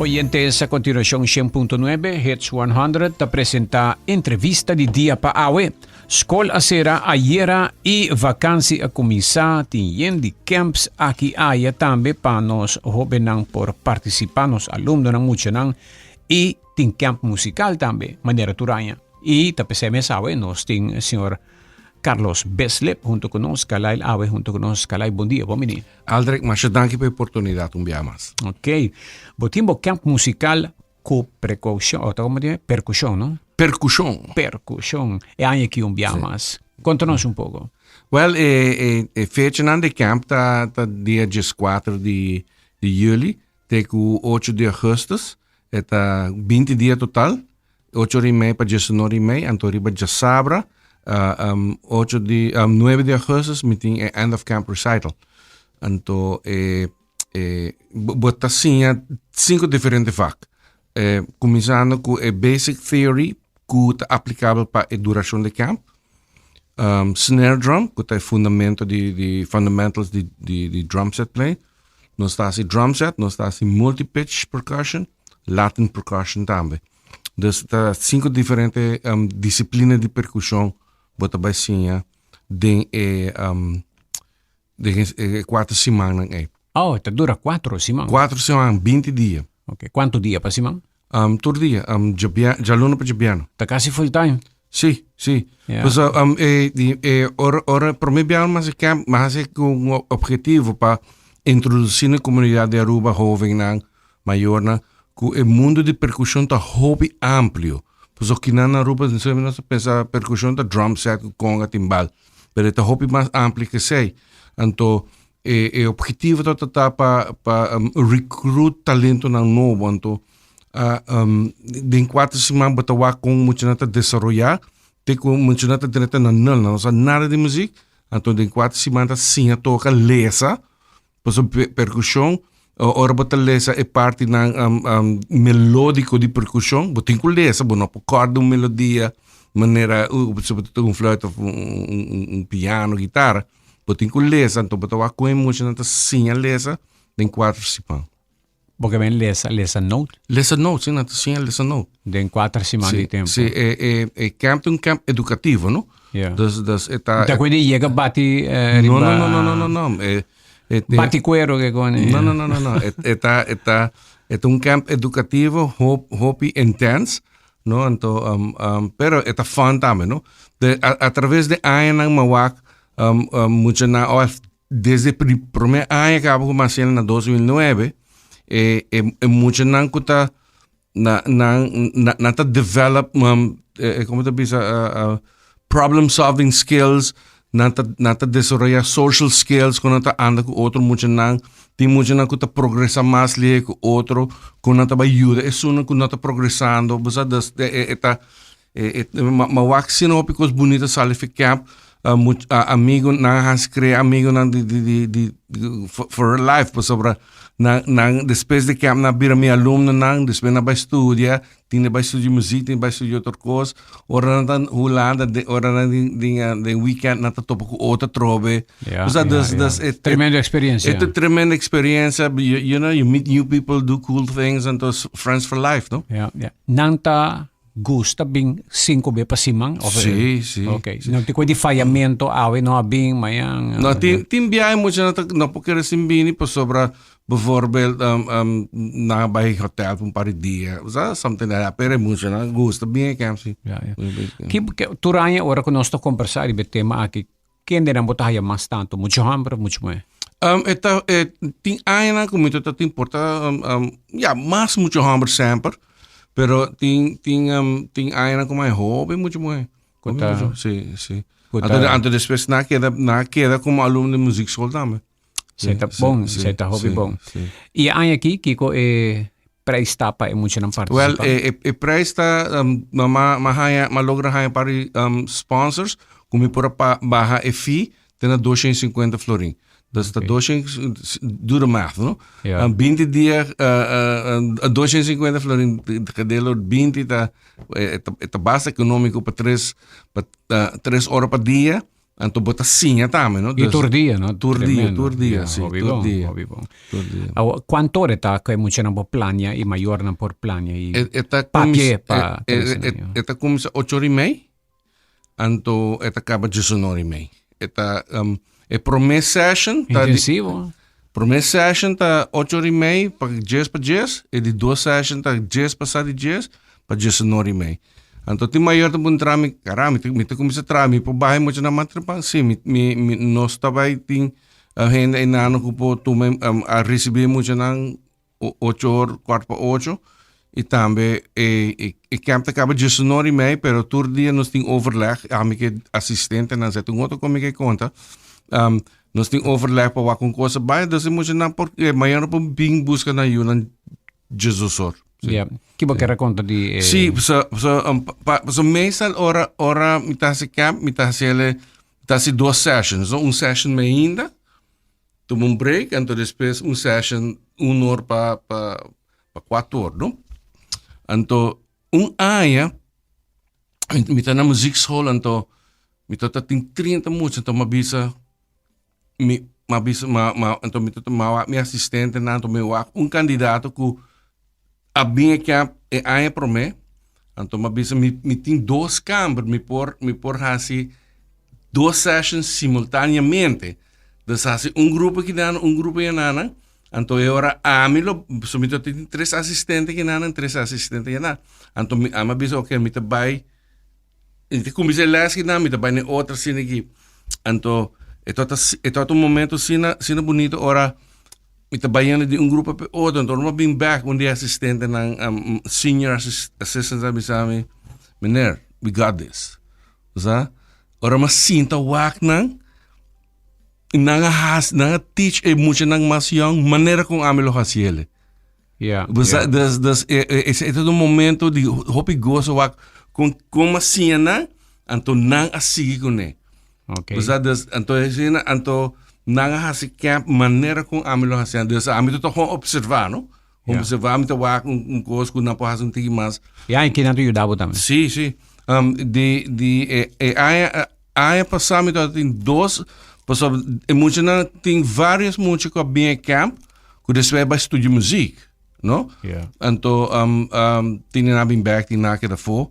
Oyentes, a continuacion 100.9 Hits 100 ta presenta entrevista di dia pa awe. Skol a sera ayera y vakantie a cuminsa. Tin yen di camps aki aya tambe pa nos hobennan por participa, nos alumnonan, muchanan y tin camp musical tambe, manera tur aña. Y ta pesey mes awe nos tin señor Carlos Bislip hunto cu nos, Kalail awe hunto cu nos. Kalail, bon dia, bon bini. Aldrich, masha danki pa e oportunidad un bia mas. Ok. Bo tin bo camp musical cu precaucion, o ta como tin? Percusion, no? Percusion. Percusion. E aña aki un bia mas. Conta nos un poco. Wel, e, e, e fechanan di camp ta, ta dia 14 di, di juli te cu 8 di augustus. E ta 20 dia total. 8 ora y mei pa 19 y mei. Anto riba djasabra, uh, um, 8 di, um, 9 di augustus, mi tin e end of camp recital. Anto e, e, bo ta siña cinco diferente vak. Eh, kuminsando ku e basic theory ku ta aplikabel pa e durashon di camp. Um, snare drum, ku ta e fundamento di, di fundamentals di, di, di drum set play. Nos ta hasi drum set, nos ta hasi multi-pitch percussion, Latin percussion tambe. Dus ta cinco diferente um, disciplina di percusion bo ta bai siña den e um, den e, e cuatro simannan ei. Oh, ta dura cuatro siman. Cuatro siman, 20 dia. Ok, cuanto dia pa siman? Um, tur dia, um, djabia, djaluna pa djabiano. Ta casi full time. Sí, sí. Yeah. Pues, um, e, di, e, ora, ora, promé biaha mas e camp, mas e ku un objetivo pa introducí na comunidad di Aruba jovennan, mayornan, ku e mundo di percusion ta hopi amplio. Pues okinan na Aruba, nos ta pensa percusion ta drum set ku conga, timbal. Pero e ta hopi mas amplio ke esei. Anto, e, e objetivo ta ta pa, pa um, recruit talentonan nobo. Anto, uh, um, den cuatro siman bo ta wak kon muchanan ta desaroyá, te ku muchanan ta drenta na nul, nan no sa nada di muziek. Anto den cuatro siman ta siña toka lesa, pasobra percusion, ora bo ta lesa e partinan um, um, melódico di percusion, bo tin ku lesa, bo no por kòrda un melodia manera uh, si bo ta toka un fluit of un, un, un, un piano, guitarra. Bo tin ku lesa, anto bo ta wak kon e muchanan ta siña lesa den kuater siman. Bo ke men lesa, lesa note? Lesa note, si, nan ta siña lesa note. Den kuater siman di tempu. Si, e, e, e camp ta un camp edukativo, no? Ja. Dus, dus e ta... Ta ku di yega bati eh, riba... No, no, no, no, no, no, no. E, e, e, Bati kuero ke kon. No, no, no, no, no. E, e ta, e ta, e ta un camp edukativo, hop, hopi intens, no? Anto, um, um, pero e ta fun tambe, no? De, a, a traves de añanan m'a wak, um, um, muchanan, of desde pri, prome aña kaba ku m'a hasiel na 2009, e, e, e muchanan ku ta na, nan, na, nan ta develop, um, e, e, komo ta bisa, uh, uh, problem solving skills, nan ta, nan ta desaroyá social skills ku nan ta anda ku otro muchanan, tin muchanan ku ta progresá mas lihe ku otro, ku nan ta bai yuda esunnan ku no ta progresando, bo sa, dus e, e, e ta, e, e, ma, ma wak asina hopi kos bunita sali fi camp, uh, much, uh, amigo, nan a hasi krea amigonan di, di, di, di, di for, for life, pasobra nan, nan despues di camp nan a bira mi alumnonan, despues nan a bai studia, Tin di bai studia muziek, tin di bai studia otro kos. Ora nan ta Hulanda, de, ora nan den, den, eh, den weekend nan ta topa ku otro trobe. Ja, O sea, ja, dus, ja. dus het, Tremendo experiencia. Het een tremenda experiencia. You, you know, you meet new people, do cool things, and those friends for life, no? Ja, ja. Nan ta gusta bin cinco be pa siman? Of, Sí, sí. Ok. No te di fallamento awe no a bin mañan. No, tin, tin biahe mucha no, ta, no por kere sin bini pasobra Bijvoorbeeld, um, um, nan a bai hotel pa un par di dia. O sea, something like that. Pero e mucha nan gusta bien e camp, sí. Ja, ja. Ki, ki, tur aña ora ku nos ta kombersá riba e tema aki, kendenan bo ta haya mas tantu? Muchu hòmber of muchu muhé? Um, e ta, e, tin añanan ku mi ta ta tin por ta, um, um, ja, mas muchu hòmber semper. Pero tin, tin, um, tin añanan ku mas hopi muchu muhé. Ku ta, Sí, sí. ku Anto, ta, anto despues nan a keda, nan a keda komo alumno di muziekschool tambe. Esei ta bon, esei ta hopi bon. I e aña aki, kiko e prijs ta pa e muchanan Wel, partisipá? e, e, e prijs ta, um, ma, ma, ma haña, ma logra haña par di um, sponsors ku mi por a pa, baha e fee te na 250 florin. Dus ta Oké. 200, do the math, no? Ja. Um, 20 dia, uh, uh, uh, 250 florin gedeeld door 20 ta, eh, e ta, e ta basta económico pa tres, pa, uh, tres ora pa dia. Anto bo ta siña tambe, no? I tur dia, no? Tur dia, tur dia, Ja, si, hopi tur bon, dia. hopi bon. Tur dia. Awo, kuantu ora ta ku e muchanan por plania i mayornan por plania i E, e ta papia kumis- pa e, e, trese e, nan, ja. e ta kuminsa ocho ora i mei, anto e ta kaba diesunora i mei. E ta, um, e promé session ta di, Intensivo. promé session ta ocho ora i mei pa dies pa dies, e di dos session ta dies pasá di dies pa diesunora i mei. Anto tin mayor ta puntra mi, Kara, mi ta, mi ta kuminsá traha, mi por baha e muchanan mas trempan? Sí, mi, mi, mi, nos ta bai tin hende einano ku por tuma e, a risibí e muchanan ocho or, kuart pa ocho, i tambe e, e, e camp ta kaba diesunora i mei, pero tur dia nos tin overleg, ami ku e asistentenan, sa tin otro ku mi ke konta, nos tin overleg pa wak un kos a bai, entonces e muchanan por, e mayornan por bin buska nan yunan diesdos or. Sí. Yeah. Ki bo kere konta di eh... Sí, so, so, um, pa, so meestal ora, ora mi ta hasi camp, mi ta hasi ele, mi ta hasi dos sessions, no? Un session mainda, tuma un break, anto despues un session un or pa, pa, pa cuatro or, no? Anto un aña, mi ta na muziekschool, anto mi ta tin 30 mucha, anto mi a bisa, mi m'a bisa ma ma anto mi ta ma wak mi asistentenan anto mi wak un kandidato ku a bin e camp e aña promé anto m'a bisa mi mi tin dos kamber mi por mi por hasi dos sessions simultaneamente dus hasi un grupo kinan un grupo yananan anto e ora ami lo so mi ta tin tres asistente kinan tres asistente yanan anto mi ami a bisa oke mi ta bai Mi ta kuminsá e lès kinan, mi ta bai na e otro asina aki. Anto e tabata e tabata un momento asina asina bunito ora mi ta bayendo di un grupo pa e otro. Anto ora mi a bin bèk un di e asistentenan senior assistant a bisa mi, Meneer, we got this. Bo sa? Ora mi a sinta wak nan, nan a hasi nan a teach e muchanan mas yòn manera kon ami lo hasi el'e. Ja, Dus, ja. dus, dus e, e, e, e ta un momento di hopi gozo wak kon kon a siña nan, anto nan a sigui kuné. Oké. Dus, dus anto asina, anto nan a hasi camp manera kon ami lo hasi. Dus ami ta gewoon observa, no? Ja. Observa, mi ta wak un, un kos ku nan por hasi un tiki mas. Ja, en kinan ta yuda bo tambe. Sí, sí. Um, di, di, e, e aña, aña pasá mi tabatin dos, pasobra e muchanan tin varios mucha ku a bin e camp, Ku despues bai studia muziek, no? Yeah. Anto um, um, tin nan bin back, tin nan keda fo.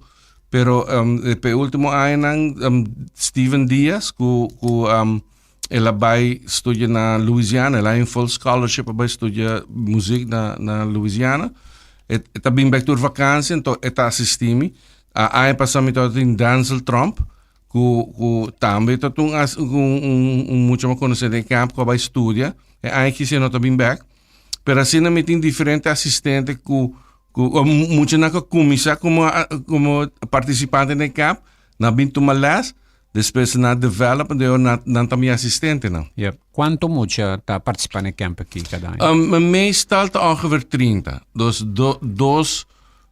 Pero um, pe último añanan um, Steven Diaz ku ku um, el a bai studia na Louisiana, el a un full scholarship a bai studia muziek na na Louisiana. E, e ta bin back tur vakantie, anto e ta asisti mi. A aña pasá mi tabatin Denzel Trump, Ku ku tambe ta un as un un un mucha mas konosé den camp ku a bai studia. E aña aki si no ta bin bèk. Pero asina mi tin diferente asistente ku ku muchanan ku a kuminsá komo komo partisipante den camp, nan a bin tuma lès, despues nan a develop anto nan nan ta mi asistentenan. Yep. Kuantu mucha ta partisipá na e camp aki kada aña? Meestal ta ongeveer trinta. Dus do dos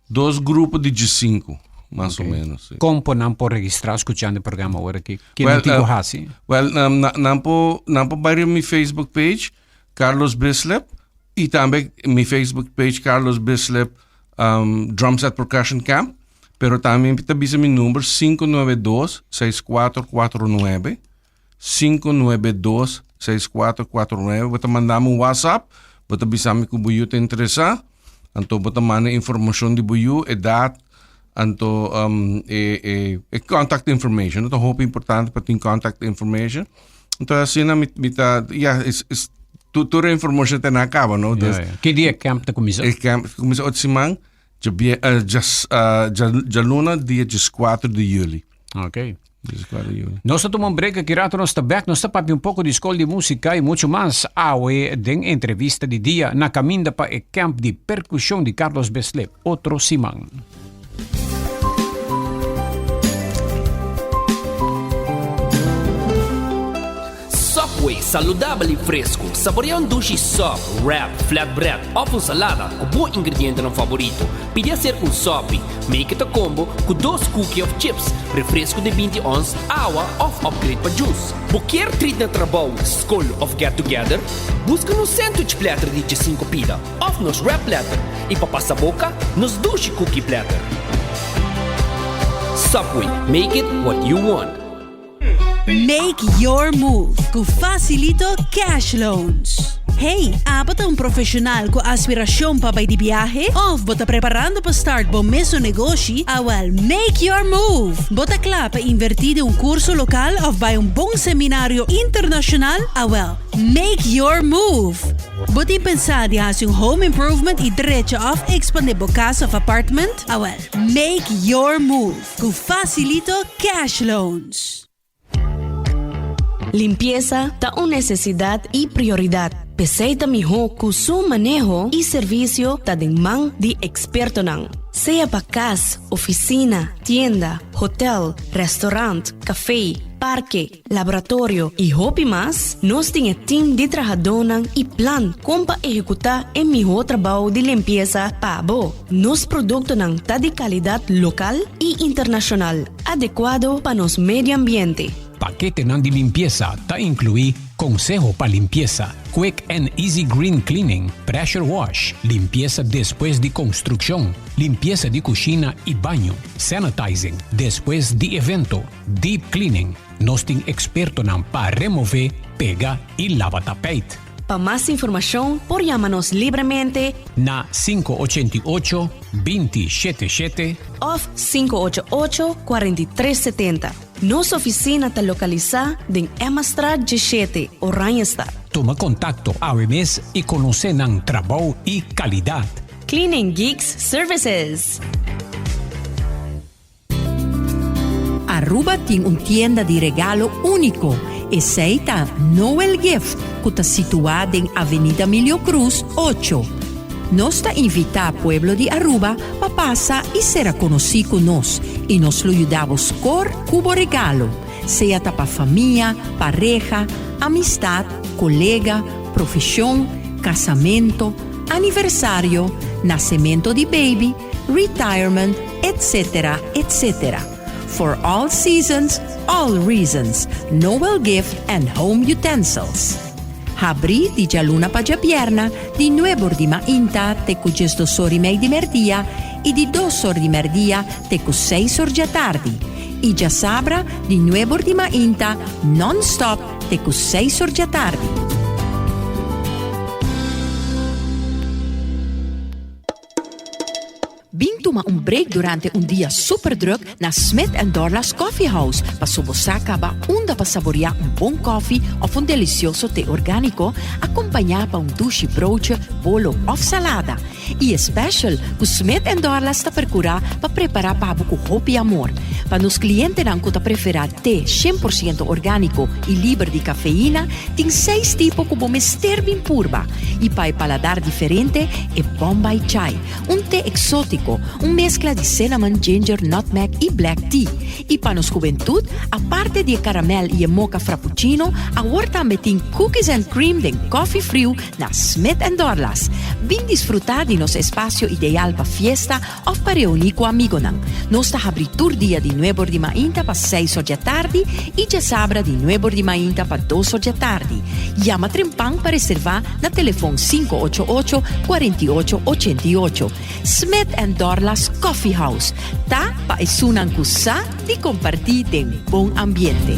Dos grupo di djesinku, mas o menos. Sí. Kon por nan por registrá skuchando e programa ora aki? Ke nan tin ku hasi? Well, nan por nan por bai riba mi Facebook page, Carlos Bislip, i tambe mi Facebook page Carlos Bislip um, Drum Set Percussion Camp. Pero tambe mi ta bisa mi number 592 6449. 592 6449. Bo ta manda mi un WhatsApp, bo ta bisa mi ku bo yu ta interesá, anto bo ta manda informashon di bo yu, edat, anto um, e, e, e contact information. No ta hopi importante pa tin contact information. Anto asina mi, mi ta, ja, is, is, tur, tur e informashon ta na kaba, no? Dus, Ja, ja. Ki dia camp ta kuminsá? e camp kuminsá otro siman, djabie, eh, djas, eh, dja, djaluna dia 14 di juli. Ok. 14 di juli. Nos ta tuma un break aki rato nos ta bek. Nos ta papia un poko di skol di musika i muchu mas awe den entrevista di dia na kaminda pa e camp di perkushon di Carlos Beslé otro siman. Subway, saludabel i fresku. Saborea un dushi sub, wrap, flatbread òf un salada ku bo ingredientenan favorito. Pidi aser un sopi. Make it a combo ku dos cookie of chips, refresco di binti ons, awa of upgrade pa juice. Bo kier treat na trabou, skol of get together? Buska nos sandwich platter di djesinku pida of nos wrap platter i pa pasa boka, nos dushi cookie platter. Subway, make it what you want. Make your move cu Facilito Cash Loans. Hey, abo ta un profesional cu aspiracion pa bay di biahe? Of bo ta preparando pa start bo mesun negoshi? Awel, make your move! Bo ta cla pa inverti den un curso local of bay un bon seminario internacional? Awel, make your move! Bo tin pensa di haci un home improvement y drecha of expande bo cas of apartment? Awel, make your move cu Facilito Cash Loans! Limpiesa ta un nesesidat i prioridat. P'esei ta mihó ku su maneho i servisio ta den man di ekspertonan. Sea pa kas, ofisina, tienda, hotel, restaurant, kafé, parke, laboratorio i hopi mas, nos tin e tim di trahadónan i plan kon pa ehekutá e mihó trabou di limpiesa pa bo. Nos produktonan ta di kalidat lokal i internashonal. Adekuado pa nos medio ambiente. Paketenan di limpiesa ta inkluí konseho pa limpiesa, quick and easy green cleaning, pressure wash, limpiesa despues di konstrukshon, limpiesa di kushina i baño, sanitizing despues di evento, deep cleaning. Nos tin ekspertonan pa remové, pega i laba tapijt. Pa mas informashon por yama nos libremente. Na 588, 20 shete shete. Òf 588, 43 setenta. Nos ofisina ta lokalisá den Emmastraat 17, Oranjestad. Tuma kontakto awe mes i konosé nan trabou i kalidat. Cleaning Geeks Services. Aruba tin un tienda di regalo unico, esey ta Noel Gift cu ta situa den Avenida Milio Cruz ocho. Nos ta invita pueblo di Aruba pa pasa y sera conoci cu nos y nos lo yuda bo score cu bo regalo, sea ta pa famia, pareha, amistad, colega, profesion, casamento, aniversario, nacemento di baby, retirement, etc. Etc. For all seasons, all reasons, Noel Gift and Home Utensils. Habri di djaluna pa djabierna di nuebor di mainta te ku djesdos or i mei di merdia i di dos or di merdia te ku seis or djatardi i djasabra di nuebor di mainta non-stop te ku seis or djatardi. Bin tuma un break durante un dia super druk na Smith and Dorlas Coffee House paso bo sa caba unda pa saborea un bon koffie of un delicioso te organico acompaña pa un dushi broodje, bolo of salada. Y e special cu Smith and Dorlas ta percura pa prepara pa bo cu hopi amor. Pa nos clientenan cu ta prefera te 100% organico y liber di cafeína, Tin seis tipo ku bo mester bin purba i pa e paladar diferente e Bombay Chai, un te eksótiko, un meskla di cinnamon, ginger, nutmeg i black tea. I pa nos hubentut, aparte di e karamèl i e mocha frappuccino, awor tambe tin cookies and cream den kòfi friu na Smith and Dorlas. Bin disfrutá di nos espasio ideal pa fiesta òf pa reuní ku amigonan. Nos ta habrí tur dia di nuebor di mainta pa seis or djatardi i djasabra di nuebor di mainta pa dos or djatardi. Yama trempan pa reservá na telefon 588 48 88. Smith and Dorlas Coffee House ta pa esunnan ku sa di kompartí den bon ambiente.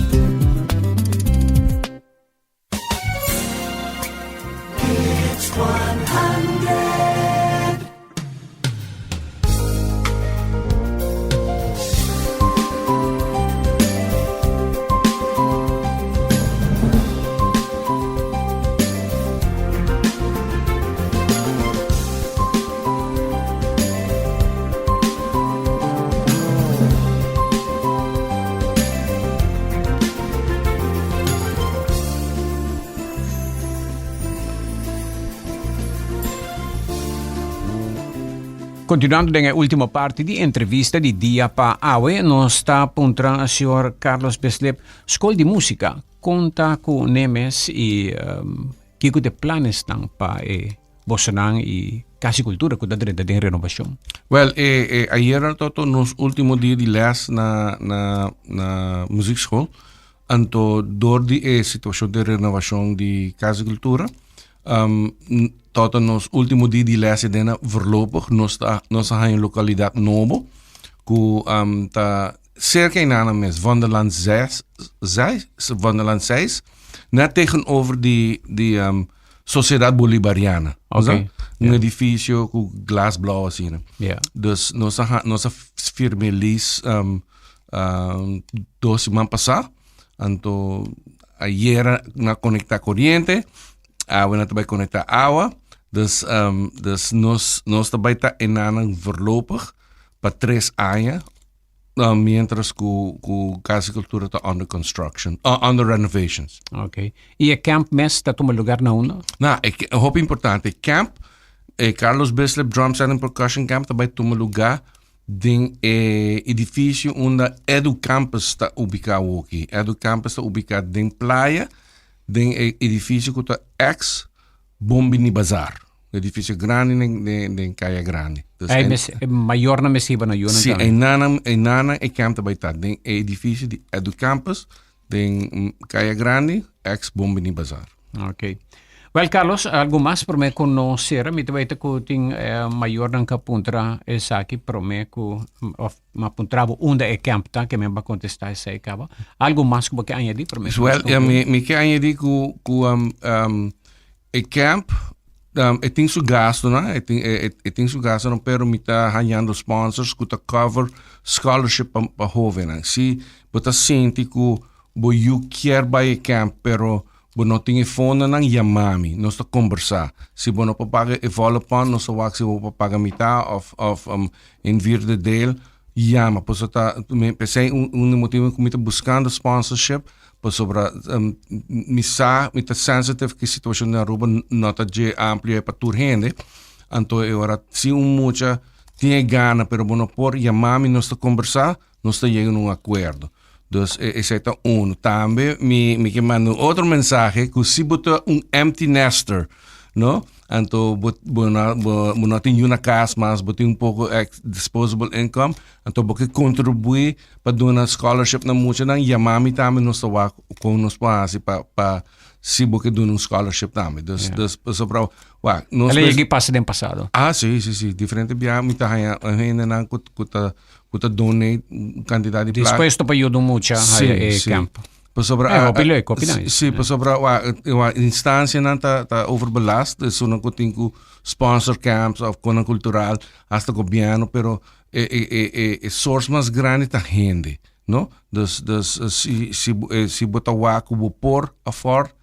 Continuando den e ultimo parti di entrevista di dia pa awe, nos ta puntra señor Carlos Bislip, Skol di Música, konta ku Nemes i um, kiko de planes nan pa e bosonan i Kasi Kultura ku ta drenta den renobashon. Wel, e, e, ayera toto nos ultimo dia di les na, na, na muziekschool. Anto door di e situacion di renovacion di Casa di Cultura, um, toto nos ultimo dia di les edena voorlopig nos ta, nos a haña localidad nobo ku um, ta. Cerca einan mes, Vondellaan 6, 6, Vondellaan 6, net tegenover di, di um, Sociedad Bolivariana. Oké. Un edificio cu glas blauw asina. Ja. Dus nos a, nos a firme lease um, um, dos siman pasá. Anto ayera na conecta corriente, awe na ta conecta awa. Dus, um, dus nos, nos ta bai ta enanan voorlopig pa tres aña, uh, mientras cu, cu Casa di Cultura ta under construction, uh, under renovations. Ok. Y e camp mes ta tuma lugar na unda? Na, e, hopi importante. Camp, e Carlos Bislip Drum Set and Percussion Camp ta bai tuma lugar den e edificio unda Edu Campus ta ubica awoki. Edu Campus ta ubica den Playa, den e edificio cu ta ex Bombini Bazaar. Edificio grandi den, den, den Kaya Grandi. Dus Ei mes, e mayornan mes hiba na yunan Sí, tambe. einan, einan e camp ta bai ta den e edificio di Edu Campus, den mm, Kaya Grandi, ex Bombini Bazaar. Ok. Wel, Carlos, algo mas promé ku nos sera? Mi ta weta ku tin eh, mayornan ka puntra esaki promé ku, of ma puntra bo unda e camp ta, ke men ba kontestá esei kaba. Algo mas ku bo ke añadí promé ku nos Wel, ja, konkluí? mi, mi ke añadí ku, ku um, um, E camp um, e tin su gastonan, e tin, e, e tin su gastonan, pero mi ta hañando sponsors ku ta cover scholarship pa, pa hovenan. Si bo ta sinti ku bo yu kier bai e camp, pero bo no tin e fondonan, yama mi, nos ta kombersá. Si bo no por paga e volle pond, nos ta wak si bo por paga mitá of, of um, een vierde deel, yama. Pasobra ta, mi, p'esei un, un di motibu ku mi ta buskando sponsorship, Pasobra mi sa, mi ta sensitive ku e situashon den Aruba no ta dje amplio pa tur hende. Anto e ora si un mucha tin e gana pero bo no por yama mi nos ta kombersá, nos ta yega na un akuerdo. Dus esei ta unu. Tambe mi mi ke manda un otro mensahe ku si bo ta un empty nester, no, anto bo bo no bo no tin yu na kas mas, bo tin un poko disposable income, anto bo ke kontribuí pa duna scholarship na muchanan, yama mi tambe nos ta wak kon nos por hasi pa pa si bo ke duna un scholarship tambe. Dus dus pasobra wak nos El a yega i pasa den pasado. Ah si si si diferente bia mi ta haña hendenan ku ku ta ku ta donate un kantidat di plaka. Dispuesto pa yuda un mucha haya e camp. Pasobra Eh, hopi leuk, hopi nice. Si, pasobra wak wak instancianan ta ta overbelast, esunnan ku tin ku sponsor camps of konan kultural hasta gobièrnu pero e e e e e source mas grandi ta hende, no? Dus dus si si bo si bo ta wak ku bo por afford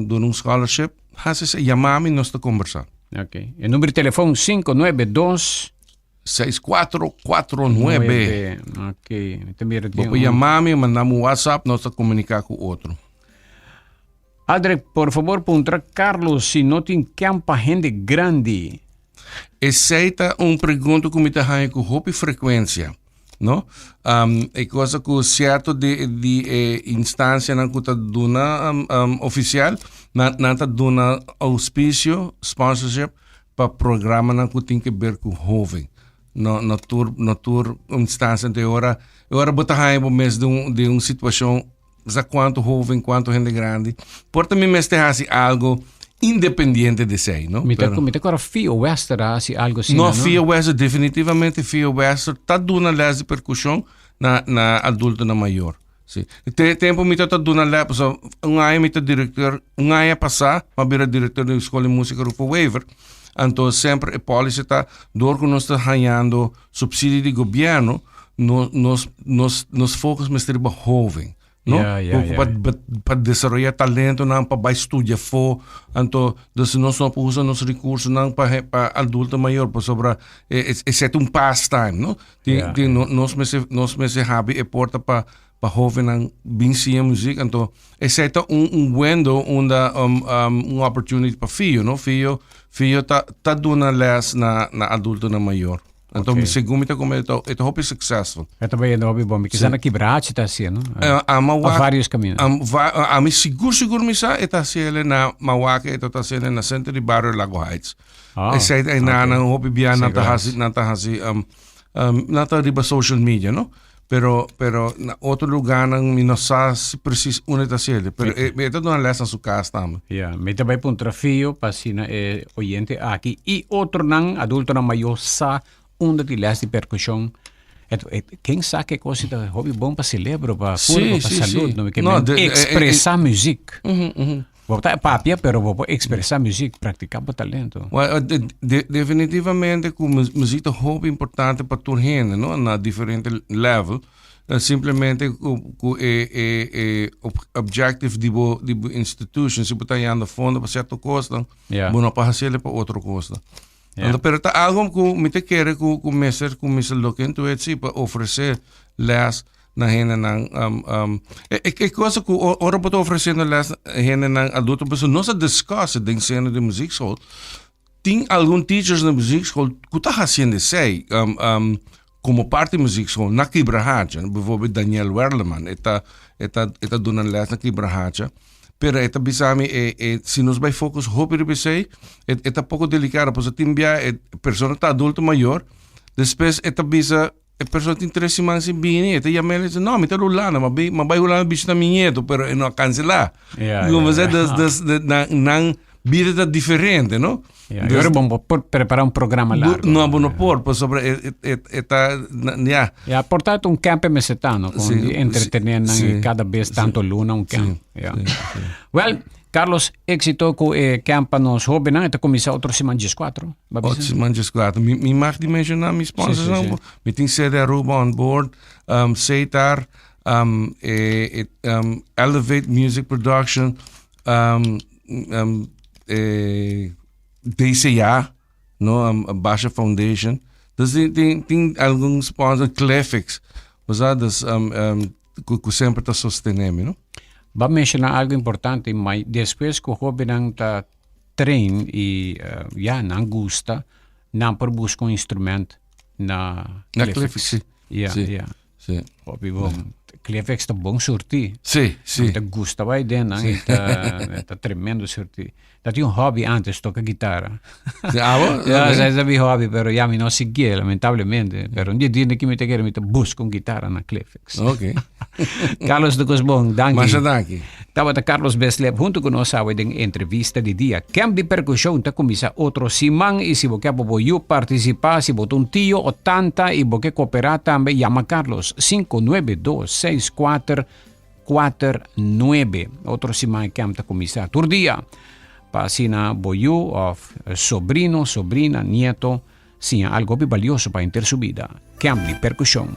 duna un scholarship, hasi esei, yama mi nos ta kombersá. Ok. E number di telefon 592 6449. Ok. Mi ta mira Bo por yama mi, manda mi un WhatsApp, nos ta komuniká ku otro. Aldrich, por fabor puntra Carlos si no tin camp pa hende grandi. Esei ta un pregunta ku mi ta haña ku hopi frekuensia, no? E cosa ku sierto di di e instansianan ku ta duna ofisial, nan nan ta duna ouspicio, sponsorship, pa programanan ku tin ke ber ku hoven. No no tur no tur instansia te ora e ora bo ta haña bo mes den un den un situashon Sa cuanto hoven, cuanto hende grandi. Por ta mi mester haci algo independiente de esey, no? Mi ta, mi ta cora Fio Wester a haci algo asina, no? No, Fio Wester, definitivamente Fio Wester ta duna les di percusion na, na adultonan mayor. Si. Te tempo mi ta ta duna les, pasobra un aña mi ta director, un aña pasá mi a bira director di School di Musica Rufo Wever. Anto semper e policy ta, door cu nos ta hañando Subsidio di gobierno, no, nos, nos, nos focus mester riba joven. No? Ja, ja, ja. Pa, pa, pa desaroya talentonan, pa bai studia fo. Anto, dus nos no por usa nos recursonan pa, pa adulto mayor, pasobra e, e, e set un pastime, no? Tin, Ja, tin, no, nos mester, nos mester habi e porta pa, pa jovennan bin siña muziek. Anto, esei ta un, un window unda um, um, un opportunity pa Fio, no? Fio, Fio ta, ta duna les na, na adultonan mayor. Anto, Ok. segun mi ta come, e ta, e ta hopi successful. E ta bayendo hopi bon. Mi kisa na Kibrachi ta haciendo. Eh, ama Of wak- varios caminos. Am, va, a mi sigur, sigur mi sa, e ta haciendo na Mawake, e ta haciendo na Centro di Barrio Lago Heights. Ah, Esei ta na ok. nan hopi bia nan ta Sigur. hasi, nan ta hasi, um, um, nan ta riba social media, no? Pero, pero na otro lugarnan mi no sa si precies unda ta haciendo. Pero e, e ta duna les na su cas tambe. Ja, mi ta bai puntra Fio pa asina e oyente aki i otronan, adultonan mayor sa unda tin les di percusion. Et, et, ken sa ke kos ta hopi bon pa celebro, pa Sí, kurpo, pa sí, salud, sí. no? Ke No, men expresa muziek. Bo ta papia, pero bo por expresa muziek, practica bo talento. Well, eh, de, de, definitivamente ku mu- muziek ta hopi importante pa tur hende, no? Na diferente level. Eh, simplemente ku, ku e, e, e ob- objective di bo, di bo institution, si bo ta yando fondo pa cierto kosnan, Ja. bo no pa haciele pa otro kosnan. Ja. Anto, pero ta algo ku mi ta kere ku, ku mester kuminsa look into it, si, pa ofrece les na hendenan. Um, um, e, e, e cosa ku o- ora bo ta ofreciendo les na hendenan adulto, pasobra nos a discuss den seno di muziekschool, tin algun teachers na muziekschool ku ta haciendo esei, um, um, como parte di muziekschool na Kibrahacha. Bijvoorbeeld Daniel Werleman, e ta, e ta, e ta duna les na Kibrahacha. Pero e ta bisa mi, e, e, si nos bai focus hopi riba esei, e, e ta poco delicado, pasobra tin bia e persona ta adulto mayor, despues e ta bisa, e persona tin tres siman sin bini, e ta yama el e dice, no, mi ta Hulanda, ma bai, ma bai Hulanda bishita mi nieto, pero e no a cancela. Ja, Como ja, se, ja. dus, dus, de, nan, nan bida ta diferente, no? Ja, Dus- ora bon bo por prepara un programa largo. No, bo no por, pasobra e, e, e, e ta, na, ja. Ja, por tanto un camp mesetano, con Sí, di entretener nan sí, cada vez tanto luna un camp. Sí, Ja. sí, sí. Well, Carlos, éxito cu e camp pa nos hobennan. E ta cuminsa otro siman 14. Ba Otro bisa? siman 14. Mi, mi mag di menciona mi sponsors. Sí, sí, no? sí. Mi tin CD Aruba on board, um, Setar, um, e, e, um, Elevate Music Production, um, um, e, DCA, no, um, Basha Foundation. Dus tin, tin, tin algun sponsor, Clefix. Osea, dus, um, um, cu, cu semper ta sostene mi, no? Ba menciona algo importante, ma despues cu hobennan ta train y eh, ja, nan gusta, nan por busca un instrument na Na Clefix. Clefix, sí. Ja, Sí. ja. Sí. Hopi bon. Clefix ta bon surti. Sí, sí. Ta gusta bai den, nan, e ta, e ta tremendo surti. Ta tin un hobby antes, toca guitarra. Sí, ah, bo? Ja, Ok. esa ta mi hobby, pero ya mi no siguié, lamentablemente. Pero un dia dia ki mi ta kere, mi ta busca un guitarra na Clefix. Ok. Carlos de Cosbon, danki. Masha danki. Tabata Carlos Beslep hunto ku nos awe den entrevista di dia. Camp di percusion ta kuminsá otro siman i si bo ke pa bo yu partisipá, si bo ta un tio o tanta i bo ke koperá tambe, yama Carlos 592 6449. Otro siman e camp ta kuminsá tur dia pa asina bo yu òf sobrino, sobrina, nieto siña algo hopi balioso pa henter su bida. Camp di percusion.